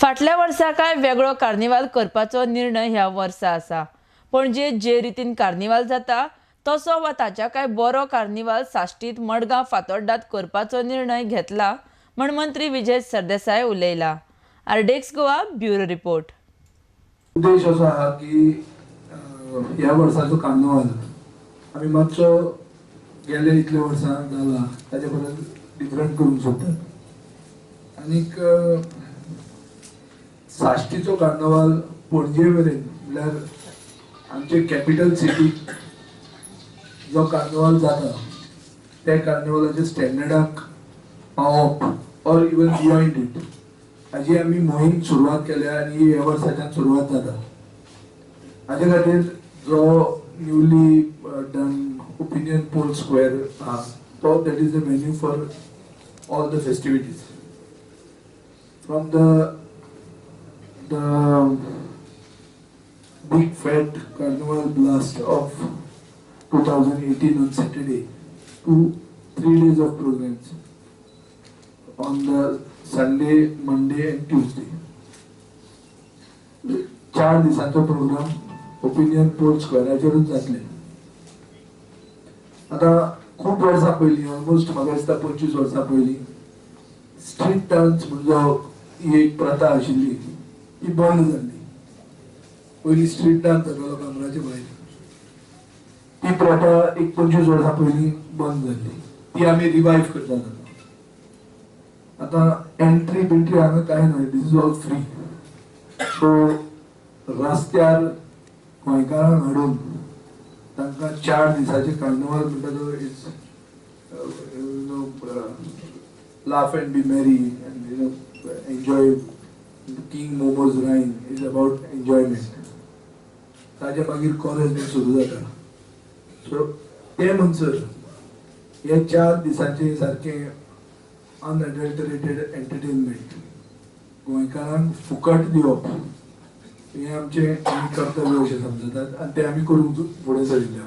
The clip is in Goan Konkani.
फाटल्या वर्सा काय वेगळो कार्निवाल करपाचो निर्णय ह्या वर्सा आसा. पणजे जे रितीन कार्निवाल जाता तसो वा ताच्या काय बरो कार्निवाल साश्टीत मडगांव फातोड्डात करपाचो निर्णय घेतला म्हण मंत्री Vijay Sardesai उलयला. RDX Goa bureau report. उद्देश असो आहा की ह्या वर्साचो कार्निवाल आमी मातसो गेले इतले वर्सां जाला ताचे परस डिफरंट करूंक सोदतात. आनीक साश्टीचो कार्निवाल पणजे मेरेन म्हणल्यार आमचे कॅपिटल सिटीक जो कार्निवाल जाता त्या कार्निवालाच्या स्टँडर्डाक पावप ऑर इवन बियॉन्ड it हाजी आमी मोहीम सुरवात केल्या आनी ह्या वर्साच्यान सुरवात जाता. हाजे खातीर जो newly done opinion poll square आहा तो that is the venue for all the festivities from the big fat carnival blast of 2018 on Saturday to 3 days of programs on the Sunday, Monday and Tuesday. 4 दिसांचो प्रोग्राम ओपिनियन पोल स्क्वेराचेरूच जातले. आतां खूब वर्सां पयलीं ऑलमोस्ट म्हाका दिसता 25 वर्सां पयलीं स्ट्रीट डान्स म्हणजे ही एक प्रथा आशिल्ली ती बंद जाल्ली. पयलीं स्ट्रीट डान्स जातालो कामराचे भायर, ती प्रथा एक 25 वर्सां पयलीं बंद जाल्ली, ती आमी रिवायव करतात. आतां एंट्री बिंट्री हांगा कांय न्हय, this is all free. So रस्त्यार गोंयकारांक हाडून तांकां 4 दिसांचे कार्निवाल म्हणटा तो is you know laugh and be merry and you know enjoy. King Momo's reign is about enjoyment. ताजे मागीर कॉलेज बीन सुरू जाता. सो ते म्हणसर हे 4 दिसांचे सारकें अनअडल्टरेटेड एंटरटेनमेंट गोंयकारांक फुकट दिवप हें आमचें आमी कर्तव्य अशें समजतात आनी तें आमी करूंक फुडें सरिल्ले.